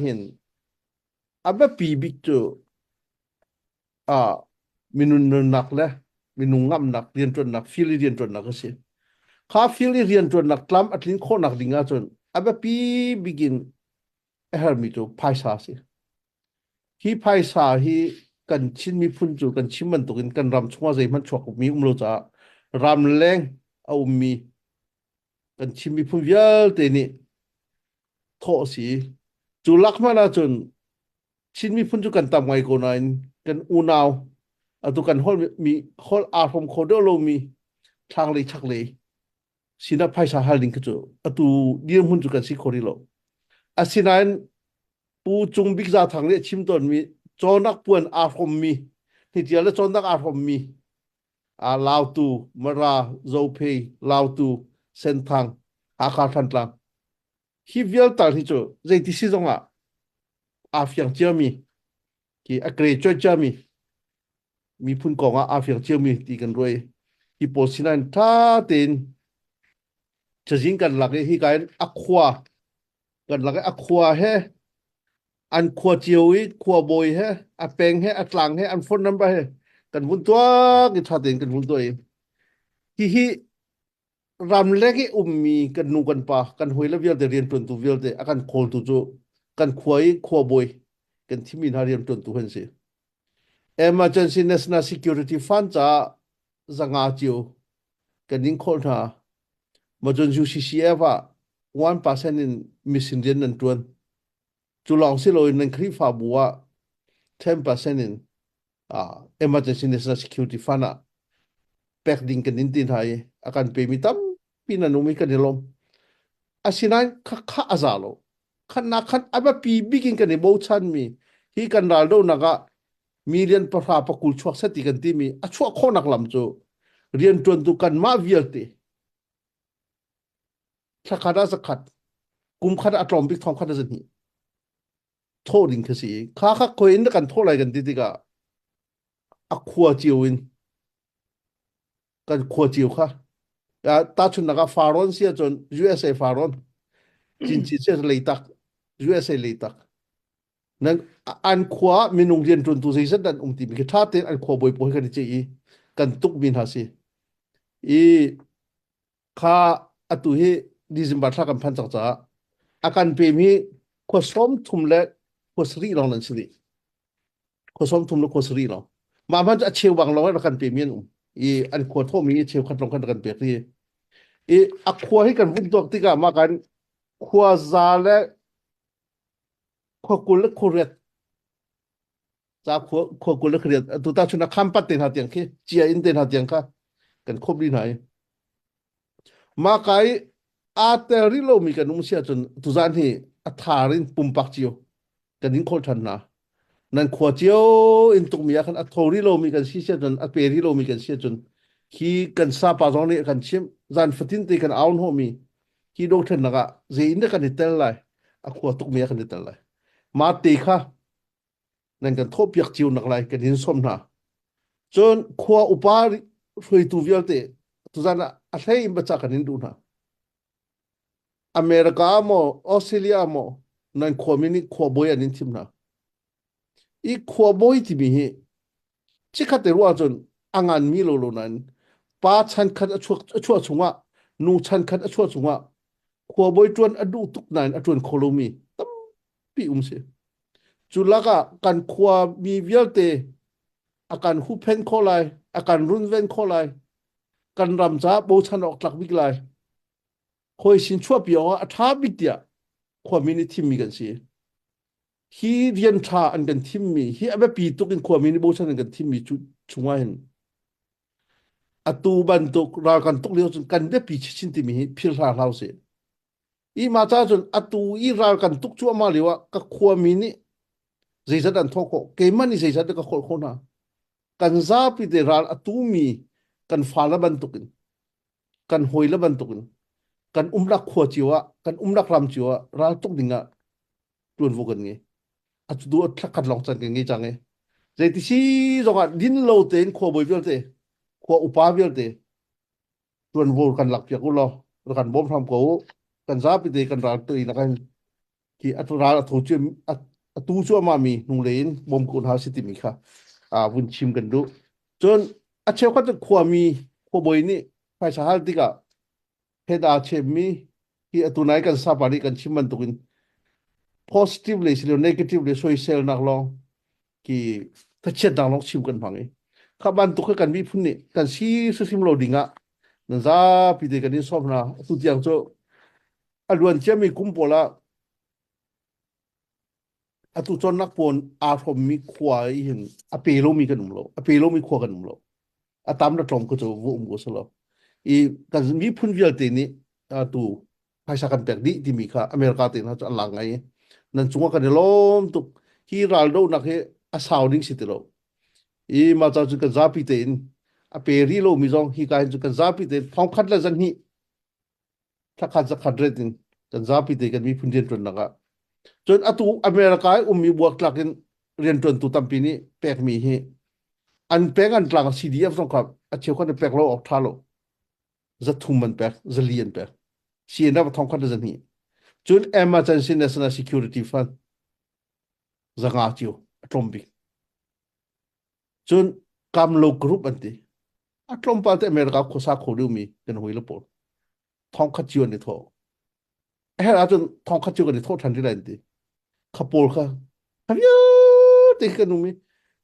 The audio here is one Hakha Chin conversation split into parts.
hin a biapi bik cu ah minung nunnak le minung ngamnak rianṭuannak field i rianṭuannak a si. Kha field i rianṭuannak tlam a tlin khawhnak ding ahcun a biapi bik in a herhmi cu phaisa a si. Hi phaisa hi kan Chin miphun cu kan chim bantukin kan ram chungah zeihmanh chuakmi um lo caah ramleng a ummi kan Chin miphun vialte nih thawh a si. Cu lak hmanh ahcun Chin miphun cu kan tam ngai ko nain kan unau atu kan holh mi holh aa hrawm kho deuh lomi thlanglei chaklei sinah phaisa hal ding khi cu atu dirhmun cu kan si kho rih lo. Asinain Pu Cung Bik Za Thang nih a chim tawnmi cawnak puan aa hrawmmi hnitial le cawnnak aa hrawmmi aa Lautu, Mara, Zophei, Lautu, Senthang, Hakha Thantlang hi vialtal hi cu zeiti si zong ah aa fiang ciami khi a graduate ciami miphun kong ah aa fiang ciami ti kan ruai hi pawl sinain tha tein cazin kan lak i hi ka in a khua kan lak i a khua he an khua cio i khua bawi he a peng he a tlang he an phone number he kan vun tuak i tha tein kan vun tuah i hihi ramleng i ummi kan nu kan pa kan hawile vialte rianṭuantu vialte a kan khawltu cu kan khua i khuabawi kan thimmi hna rianṭuantu an si. Emergency National Security Fund caah zanga cio kan in khawl hna. Macun UCCF ah 1% in mission rian nan ṭuan. Cu lawng si loin nan Khrihfabu ah 10% in uh, emergency national security fund ah pek ding kan in ti hna i a kan pemi tampi nan um i kan i lawm. Asinain kha kha a za lo. Khannak khan a biapi bik in kan i bochanmi hi kan ral donak ah million pahra pakul chuak set ti kan timi a chuah khawhnak lam cu rianṭuantu kanmah vialte thlakhat ah zakhat kum khat ah a tlawm bik thong khat a zahnih thawh ding khi si i kha kha khoi in kan thawh lai kan ti tikah a khua cio in kan khua cio kha tahchunhnak ah Faron si ahcun USA Faron Cinci si ahcun Leitak USA Leitak nan an khua minung rianṭuantu zeizat an um timi khi ṭha tein an khua bawi pawl kan i ceih i kan tuk mi hna si i kha atu hi December thla kan phan cang caah a kan pemi khua sawm thum le khua sarih lawng nan si dih khua sawm thum le khua sarih lawng mah hman cu a cheu bang lawng rak kan pemi an um i an khua thawhmi i cheu khat lawng khan rak kan pek i i a khua hi kan vun tuak tikah mah kan khua za le khua 20 le khua riat ca khua khua 20 le khua riat atu ta chun a khampat te hna tiang khi chia in te hna tiang kha kan khop li hna i mah ka i aa tel rih lomi kan um si ahcun tuzan hi a thar in pumpak cio kan in kholh ṭhan hna nan khua cio in tukmi ah khan a tho rih lomi kan si si ahcun a pe rih lomi kan si ahcun hi kan sapa zong nih a kan chimh zan fatin te kan au hnawhmi hi dothlennak ah zei in dah kan i tel lai a khua tukmi ah kan i tel lai mah te kha nan kan thawhpiak cio nak lai kan in sawm hna cun khua upa hruaitu vialte tuzan ah a hlei in baca kan in duh hna America maw Australia maw nan khuami nih khuabawi an in thim hna i khuabawi timi hi chikkhat te ruah ahcun a nganmi lo lo nain pa chan khat a chuak a chuah chungah nu chan khat a chuah chungah khuabawi ṭuan a duh tuk nain a ṭuan kho lomi tampi um si cu lakah kan khua mi vialte a kan huhphenh khawh lai a kan runven khawh lai kan ram caah bochan awk tlak bik lai khoi sin chuahpi awk ah a ṭha bik tiah khuami nih thimmi kan si hi rian ṭha an kan thimmi hi a biapi tuk in khuami nih bochan an kan thimmi cu chungah hin atu bantuk ral kan tuk lio cun kan biapi chinchin timi hi phil hlah hlah usih i ma ca cun atu i ral kan tuk cuahmah lio ah ka khuami nih zeizat an thawh khawh keimah nih zeizat ka khawlh khawh hna kan zapi te ral a tumi kan fale bantukin kan hawile bantukin kan umnak khua cio ah kan umnak ram cio ah ral tuk ding ah tuanvo kan ngei a cu thlakhat lawng can kan ngei cang i zeiti si zongah din lo tein khua bawi vialte khua upa vialte tuanvo kan lak piak u law kan bawm hram ko u kan zapi te kan ral tu in kan Khi a ral a tho cu a tu cuahmah mi hnulei in bawm ko hna si timi kha vun chim kan duh. Cun a cheukhat cu khuami khuabawi nih phaisa hal tikah head aa chemmi hi atu nai kan sapa nih kan chim bantukin positive le silo negative le soiselnak lawng ki thachiatnak lawng chim kan hmang i kha bantuk kha kan miphun nih kan si hrimhrim lo ding ah nan zapi te kan in sawm hna. Atu tiang cu a luan ciami kum pawl ah atu cawnnak pawn aa hrawmmi khua i hin a pe lomi kan um lo, a pe lomi khua kan um lo. A tam le tlawm ko cu vu um ko selo i kan miphun vialte nih atu phaisa kan pek dih timi kha America te hna cu an lang ngai i nan cungah kan i lawm tuk. Hi raldohnak hi a sau ding si ti lo i mah ca cu kan zapi tein a pe rih lomi zong hi ka hin cu kan zapi tein thong khat le zan hnih thlakhat zakhat ret in kan zapi te kan miphun rianṭuannak ah. Cun atu America i ummi buaktlak in rianṭuantu tampi nih pekmi hi an pek an tlang. CDF zong kha a cheukhat in pek lo awk ṭha lo, 300 an pek, 400 an pek. CNF 1000 le 200, cun Emergency National Security Fund 500 cio a tlawm bik. Cun Kamlo Group an ti, a tlawmpal te America khuasa kho deuhmi kan hawi le pawl 1000 cio an i thawh. A herh ahcun 1000 cio kan i thawh ṭhan rih lai an ti. Kha pawl kha kha vialte kan um i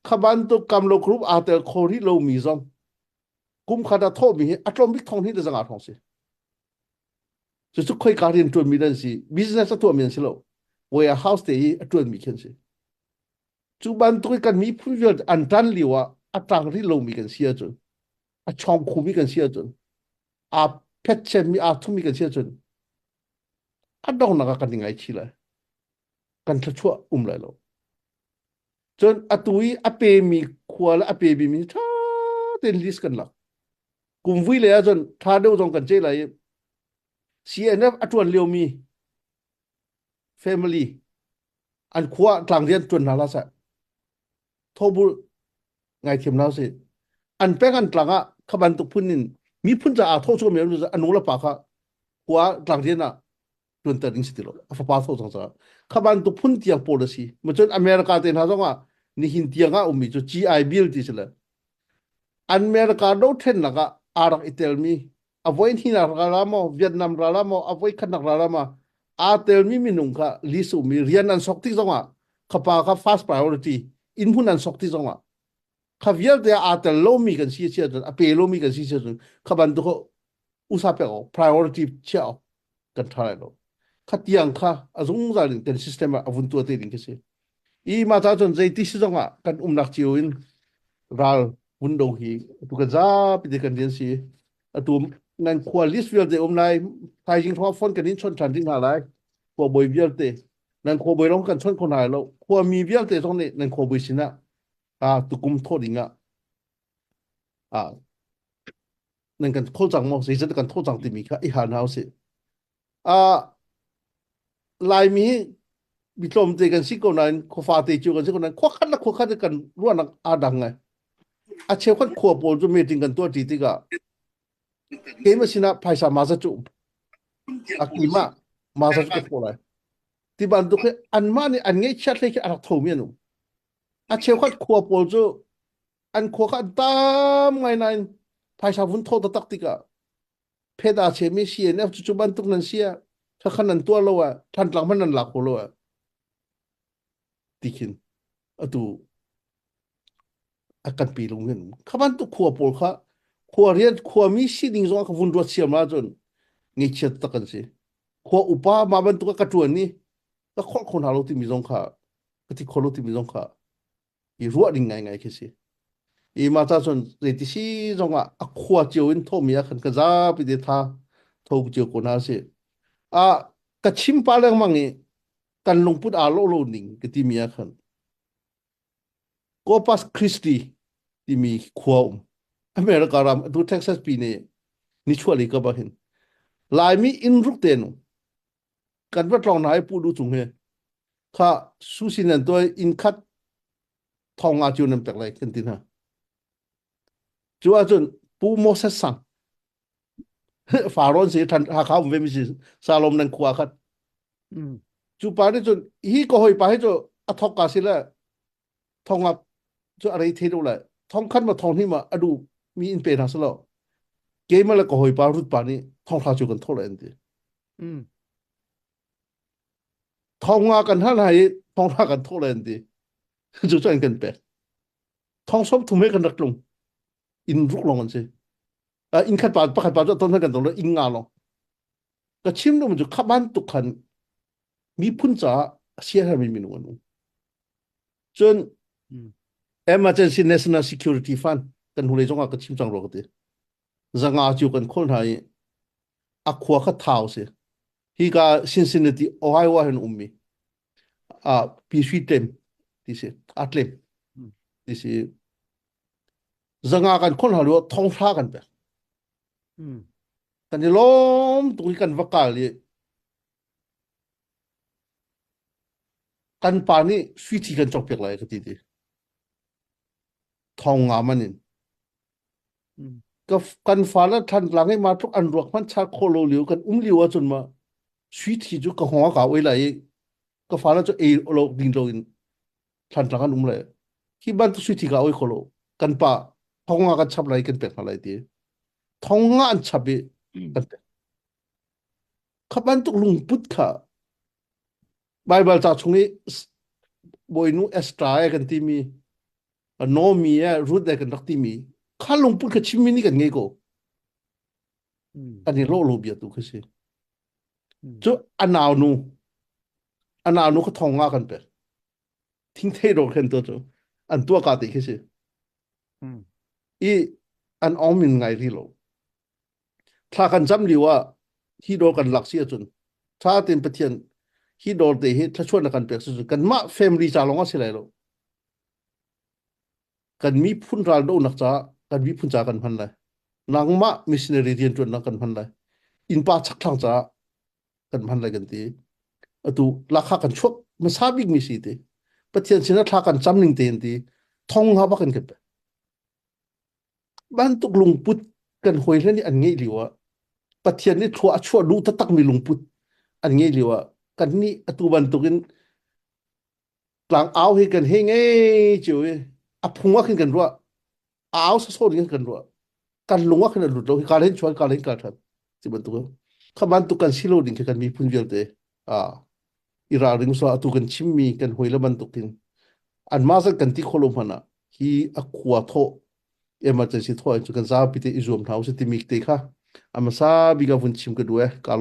kha bantuk Kamlo Group aa tel kho rih lomi zong kum khat ah thawhmi hi a tlawm bik 2,000 le 500 hrawng si. Cucu khoika rian ṭuanmi an si, business a tuahmi an si lo, warehouse te i a ṭuanmi khi an si. Cu bantuk i kan miphun vialte an ṭan lio ah a ṭang rih lomi kan si ahcun, a chawng khumi kan si ahcun, aa phetchenmi aa thummi kan si ahcun a donghnak ah kan i ngaichih lai, kan thluachuah um lai lo. Cun atu i a pemi khua le a pemi mi ṭha tein list kan lak. Kum vui le ahcun ṭha deuh zong kan ceih lai i CNF a ṭuan liomi family an khua tlangrian ṭuan hna hlah seh, thawbul ngaithiam hna usih. An peng an tlang ah kha bantuk phun in miphun caah thawh cu mi a nu le pa kha khua tlangrian ah ṭuanter ding si ti lo, a fapa thawh cang caah kha bantuk phun tiang pawl a si. Cun America te hna zong ah nihin tiang ah ummi cu GI Bill ti si le America dothlennak ah aa rak i telmi, a voi hnihnak ral ah maw, Vietnam ral ah maw, a voi khatnak ral ah maw aa telmi minung kha list ummi rian an sok tik zongah kha pa kha first priority, inn hmun an sok tik zongah kha vialte aa tel lomi kan si si ahcun, a pe lomi kan si si ahcun kha bantuk usa pek awk priority chiah awk kan ṭha lai lo. Kha tiang kha a zungzal in kan system ah a vun tuah te ding khi si. I mah ca cun zeiti si zong ah kan umnak cio in ral vun do hi atu kan zapi te kan rian si. Atu nan khua list vialte um lai, thaizing thawng phone kan in chawnh ṭhan ding hna lai. Khua bawi vialte, nan khua bawi lawng kan chawnh kho hna lo, khua mi vialte zong nih nan khua bawi sinah a tukum thawh ding ah a nan kan khawl cang maw, zeizat kan thaw cang timi kha i hal hna usih. Uh, Laimi hi mi tlawmte kan si ko nain, khuafa te cu kan si ko nain, khua khat le khua khat kan ruahnak aa dang ngai. A cheukhat khua pawl cu meeting kan tuah ṭi tikah keimah sinah phaisa ma za cu a keimah ma za cu ka thawh lai ti bantuk hi anmah nih an ngeihchiat hlei khi a rak thomi an um. A cheukhat khua pawl cu an khua kha an tam ngai nain phaisa vun thawh taktak tikah phet aa chemi CNF cu cu bantuk nan si ah khakhan nan tuah lo ah Thantlang hmanh nan lak kho lo ah ti khin atu a kan pi lung hin kha bantuk khua pawl kha khua rian khuami sining zong ka vun ruat siam ahcun ngeichiat tak kan si. Khua upa mah bantuk ka ṭuan ni ka khawh kho hna lo timi zong kha ka ti kho lo timi zong kha i ruah ding ngaingai khi si. I mah ca cun zeiti si zong ah a khua cio in thawhmi ah khan ka zapi te tha tho cio ko hna si. A ka chim pa lengmang i kan lungput aa lawh lo ning ka timi ah khan Corpus Christi timi khua um America ram atu Texas pi nih nichuahlei kap ah hin Laimi inn ruk te nu kan va tlawng hna i pu du cung he kha susi nan tuai inn khat 5,000 cio nan pek lai kan ti hna. Cu ahcun Pu Moses Sang Faron si than Hakha um ve mi si Salom nan khua khat. Cu pa nih cun hi ka hawi pa hi cu a thawk ka si le thongap cu a rei thei lo lai. Thong khat ma thong hnih ma a duh mi in pe hna selaw keimah le ka hawipa Ruth pa nih thong hra cu kan thawh lai an ti. Mm. Thong nga kan hal hna i thong hra kan thawh lai an ti. Cu cu an kan pek. Thong som thum he kan rak tlung. Inn ruk lawng an si. Uh, inn khat pa pakhat pa cu ton kan tong lo inn nga lawng. Ka chim duhmi cu kha bantuk khan miphun caah a siahermi minung an um. Cun Mm. Emergency National Security Fund kan hnulei zongah ka chim cang rua ka ti. Zanga cu kan khawl hna i a khua kha thau si. Hi ka Cincinnati, Ohio ah hin ummi ah Pi Sui Tlem ti si, a tlem Mm. ti si. Zanga kan khawl hna lio thonghra kan pek. Mm. Kan i lawm tuk i kan va kal i kan pa nih sui thi kan cawkpiak lai ka ti ti. Thong nga man in. Mm. Ka kan fale Thantlang i ma tluk an ruak hmanh char khawh lo lio kan um lio ahcun ma sui thi cu ka hngawng ka oi lai i ka fale cu ei lo ding lo in Thantlang an um lai. Hi bantuk sui thi ka oi kho lo. Kan pa thong nga kan chap lai kan pek hna lai ti. Thong nga an chap i kan pek. Kha bantuk lungput kha Baibal ca chung i bawinu Esther e kan timi Naomi e Ruth e kan rak timi kha lungput kha chimmi nih kan ngei ko. Mm. Kan i lawh lo bia tu khi si. Mm. Cu a naunu a naunu kha thong nga kan pek. Thingthei ro khen to cu an tuah ka ti khi si. Mm. I an ong min ngai ri lo. Thla kan cam lio ah hi dawr kan lak si ahcun ṭha tein Pathian hi dawr te hi thluachuah na kan pek si cun kanmah family ca lawng ah si lai lo. Kan miphun ral dohnak caah kan miphun ca kan hman lai. Nangmah missionary rianṭuannak kan hman lai. Innpa chakthlang caah kan hman lai kan ti. Atu lakha kan chuak hmasa bikmi si ti. Pathian sinah thla kan cam ning tein ti thong ha bak in kan pek. Bantuk lungput kan hawi nih an ngeih lio ah Pathian nih thlua a chuah duh taktakmi lungput an ngeih lio ah kan nih atu bantukin tlang au hi kan hei ngei cio i a phung ah khin kan ruah a au sawsawh ding kan ruah kan lung ah khin a lut lo hi ka len chuan ka len ka ṭhan ti bantuk kha bantuk kan si lo ding khi kan miphun vialte a i ralring so atu kan chimmi kan hoi le bantukin anmah zat kan ti kho lo hmanh ah hi a khua thawh emergency thawh in cu kan zapi te i zuam hna usih timi te kha a hmasa bik ah vun chim ka duh e ka.